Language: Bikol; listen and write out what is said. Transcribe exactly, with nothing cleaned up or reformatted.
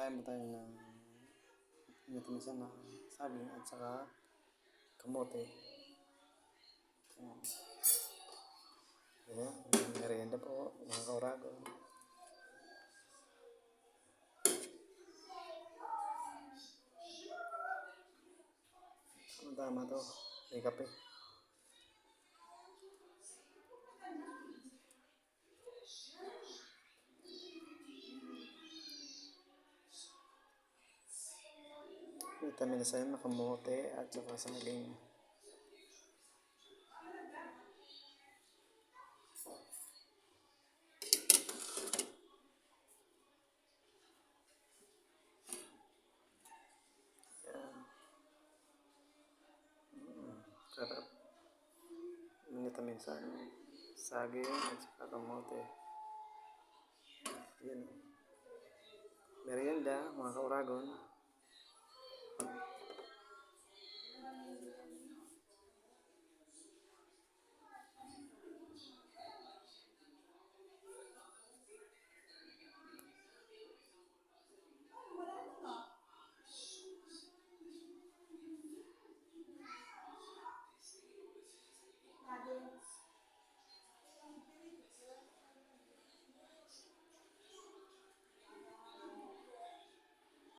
Kain po tayo ng minatamis na saging at saka kamote. Ayan, merienda po, mga kauragon. Tama to, may kape. Vitamin C, makamote, at saka saging. Yan. Mm, sarap. Minatamis ang saging at saka kamote. Yan. Merienda, mga kauragon.